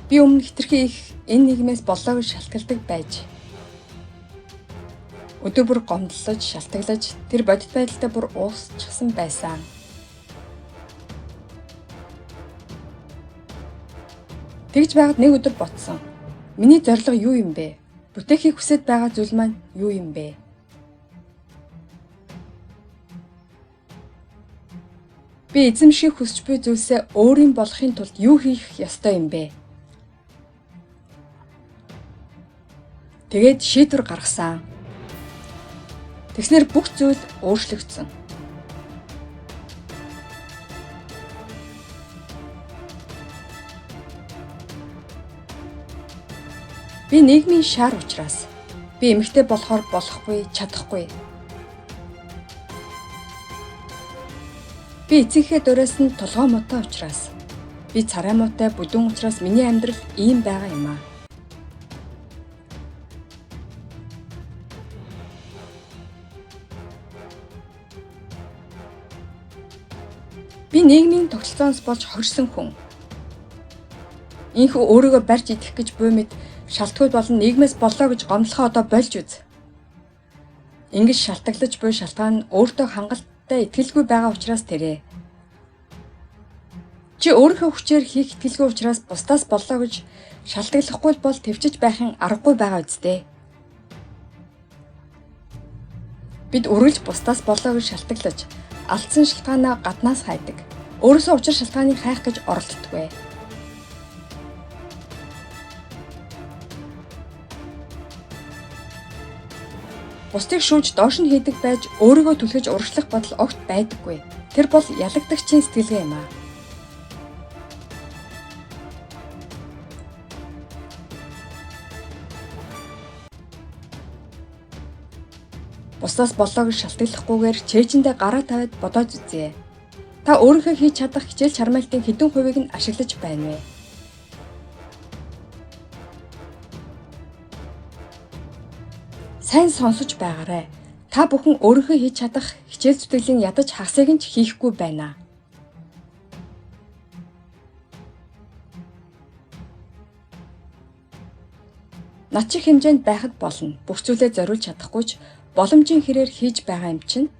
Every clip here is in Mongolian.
Би өмнө хэтэрхий их энэ нийгмээс боллоо гэж шалтгалдаг байж өдөр бүр гомдлож, шалтгаглаж тэр бодит байдалтай бүр уусчихсан байсан. Тэгж байгаад нэг өдөр бодсон. Миний зорилго юу юм бэ? Бүтээхийг хүсэж байгаа зүйл маань юу юм бэ? Би эзэмших хүсч буй зүйлсээ өөрийн болохын тулд юу хийх ёстой юм бэ? Тэгээд шийдвэр гаргасан. Тэгснээр бүх зүйл өөрчлөгдсөн. Би нийгмийн шар учраас би эмэгтэй болохоор болохгүй, чадахгүй. Би эцэгхээ дөрөөс нь толгой муутай учраас би царай муутай бүдүүн учраас миний амьдрал ийм байгаа юм аа. Би нийгмийн тогтолцооноос болж хорьсон хүн. Инхүү өөрийгөө барьж идэх гэж буй мэт шалтгаан болон нийгмээс боллоо гэж гомдлохоо одоо болж үз. Ингэж шалтгаглаж буй шалтгаан нь өөртөө хангалттай итгэлгүй байгаа учраас тэрэ. Чи өөрийнхөө хүчээр хийх итгэлгүй учраас бусдаас боллоо гэж шалтгаглахгүй бол төвчж байхын аргагүй байгаа үсттэй. Бид үргэлж бусдаас боллоо гэж шалтгаглаж алдсан шалтгаанаа гаднаас хайдаг. Өөрөөсөө учир шалтгааныг хайх гэж оролддоггүй. Бусдыг шүүж доош нь хийдэг байж өөрийгөө түлхэж урагшлах бодол огт байдаггүй. Тэр бол ялагдагчийн сэтгэлгээ юм аа. Бусдаас боллоо гэж шалтгааллахгүйгээр чэйжэндээ гараа тавиад бодоод үзье. Та өөрийнхөө хийж чадах хичээл чармайлтын хэдэн хувийг нь ашиглаж байна вэ? Сайн сонсож байгаарай. Та бүхэн өөрийнхөө хийж чадах хичээл зүтгэлийн ядаж хагасыг нь ч хийхгүй байна. Над шиг хэмжээнд байхад болно. Бүх зүйлээ зориулж чадахгүй ч боломжийн хэрээр хийж байгаа юм чинь.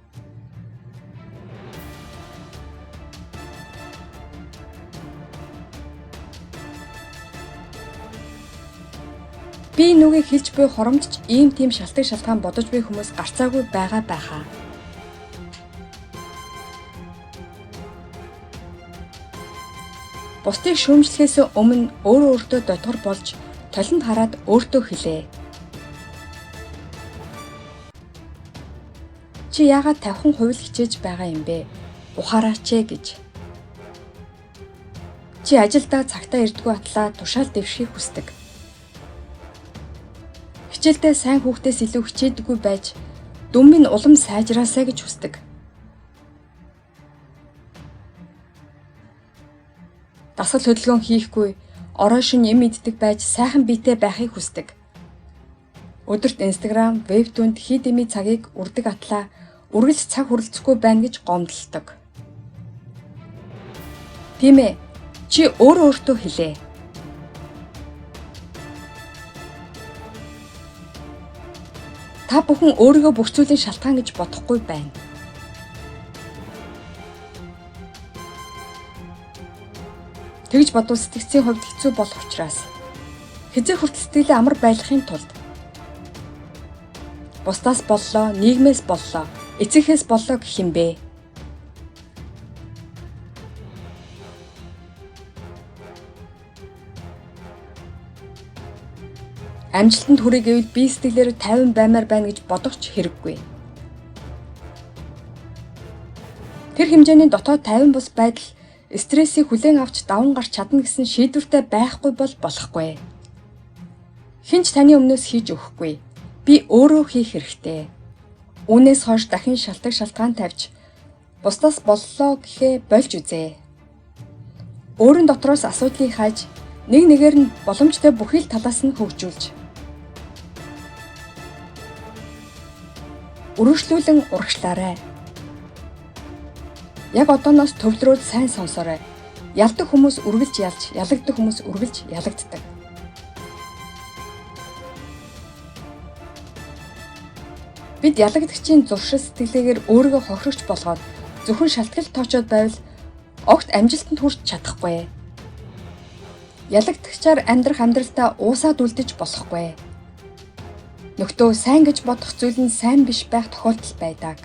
Би нүгийг хэлж буй хоромдч ийм тийм шалтгаан шалтгаан бодож буй хүмүүс гарцаагүй байгаа байхаа. Бусдыг шүүмжлэхээс өмнө өөрөө өөртөө дотгор болж толинд хараад өөртөө хэлээ. Чи яагаад 50% л хичээж байгаа юм бэ? Ухаараач ээ гэж. Чи ажилдаа цагтаа ирдгүү атлаа тушаал дэвшихийг хүсдэг. Хичээлдээ сайн хүүхдээс илүү хичээдэггүй байж дүн минь улам сайжраасай гэж хүсдэг. Дасгал хөдөлгөөн хийхгүй, орой шөнө юм иддэг байж сайхан биетэй байхыг хүсдэг. Өдөрт Instagram, вебтүнд хий дэмий цагийг үрдэг атлаа үргэлж цаг хүрэлцэхгүй байна гэж гомдолдог. Тийм ээ, чи өөрөө өөртөө хэлээ. Та бүхэн өөрийгөө бүх зүйлийн шалтгаан гэж бодохгүй байна. Тэгж бодвол сэтгцийн хувьд хэцүү болох учраас хэзээ хүртэл сэтгэлээ амар байлгахын тулд бусдаас боллоо, нийгмээс боллоо, эцэгхээс боллоо гэх юм бэ? Амжилтанд хүрье гэвэл би сэтгэлээр 50 баймаар байна гэж бодох ч хэрэггүй. Тэр хэмжээний дотоод 50 бус байдал стрессийг хүлээн авч даван гарч чадна гэсэн шийдвэртэй байхгүй бол болохгүй. Хэн ч таны өмнөөс хийж өгөхгүй. Би өөрөө хийх хэрэгтэй. Үүнээс хойш дахин шалтгаан шалтгаан тавьж бусдаас боллоо гэхээ болж үзье. Өөрийн дотроос асуудлыг хайж нэг нэгээр нь боломжтой бүхий л талаас нь хөгжүүлж өргөжлүүлэн урагшлаарай. Яг одооноос төвлөрөөд сайн сонсоорой. Ялдаг хүмүүс үргэлж ялж, ялагдах хүмүүс үргэлж ялагддаг. Бид ялагдагчийн зуршил сэтгэлгээгээр өөрийгөө хохирогч болгоод зөвхөн шалтгал тоочоод байвал огт амжилтанд хүрч чадахгүй. Ялагдагчаар амьдрах амьдралдаа уусаад үлдэж болохгүй. Нөхдөө сайн гэж бодох зүйл нь сайн биш байх тохиолдол байдаг.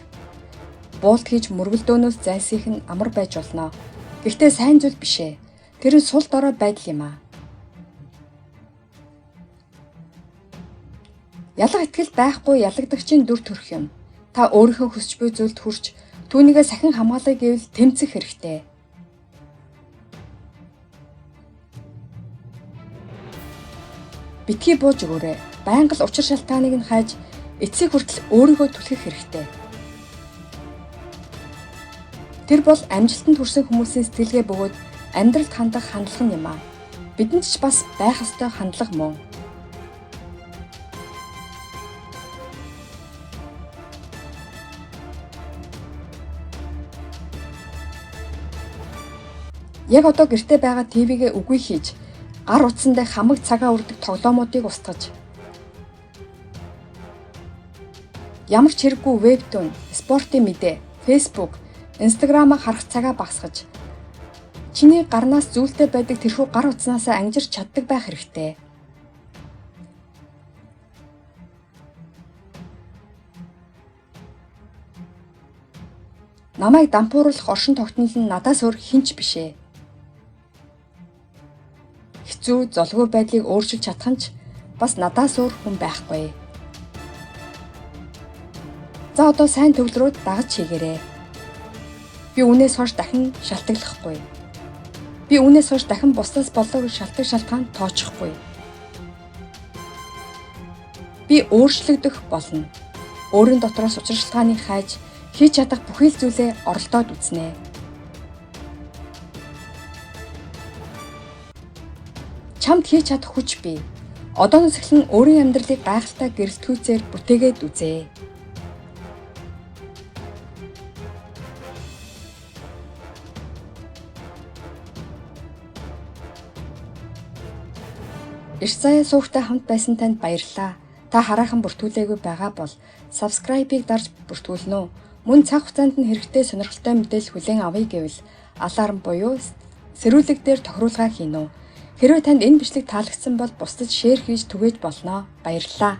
Буулт хийж мөргөлдөөнөөс зайлсхийх нь амар байж болно. Гэхдээ сайн зүйл биш ээ. Тэр нь сул дорой байдал юм аа. Ялах итгэл байхгүй ялагдагчийн дүр төрх юм. Та өөрийнхөө хүсч буй зүйлд хүрч түүнийгээ сахин хамгаалъя гэвэл тэмцэх хэрэгтэй. Битгий бууж өгөөрэй. Байнга л учир шалтгааныг нь хайж эцсийг хүртэл өөрийгөө түлхэх хэрэгтэй. Тэр бол амжилтанд хүрсэн хүмүүсийн сэтгэлгээ бөгөөд амьдралд хандах хандлага нь юм аа. Бидэнд ч бас байх ёстой хандлага мөн. Яг одоо гэртээ байгаа ТV-гээ үгүй хийж гар утсандаа хамаг цагаа үрдэг тоглоомуудыг устгаж ямар ч хэрэггүй вебтун, спортын мэдээ, Facebook, Instagram-а харах цагаа багасгаж чиний гарнаас зүүлтэй байдаг тэрхүү гар утснаасаа ангижирч чаддаг байх хэрэгтэй. Намайг дампууруулах оршин тогтнол нь надаас өөр хэн ч биш ээ. Хэцүү, золгүй байдлыг өөрчилж чадах нь ч бас надаас өөр хүн байхгүй. За одоо сайн төвлөрөөд дагаж хийгээрэй. Би үүнээс хойш дахин шалтгаглахгүй. Би үүнээс хойш дахин бусдаас боллоо гэж шалтгаан шалтгаан тооцохгүй. Би өөрчлөгдөх болно. Өөрийн дотроос учир шалтгааныг хайж хийж чадах бүхий л зүйлээ оролдоод үзнэ. Чамд хийж чадах хүч бий. Одооноос эхлэн өөрийн амьдралыг гайхалтай гэрэлтгүйцээр бүтээгээд үзээ. Эрс заяа суугтай хамт байсан танд баярлалаа. Та хараахан бүртгүүлээгүй байгаа бол subscribe-ыг дарж бүртгүүлнэ үү? Мөн цаг хугацаанд нь хэрэгтэй сонирхолтой мэдээлэл хүлээн авъя гэвэл аларм буюу сэрүүлэг дээр тохируулгаа хийнэ үү? Хэрвээ танд энэ бичлэг таалагдсан бол бусдад share хийж түгээж болно. Баярлалаа.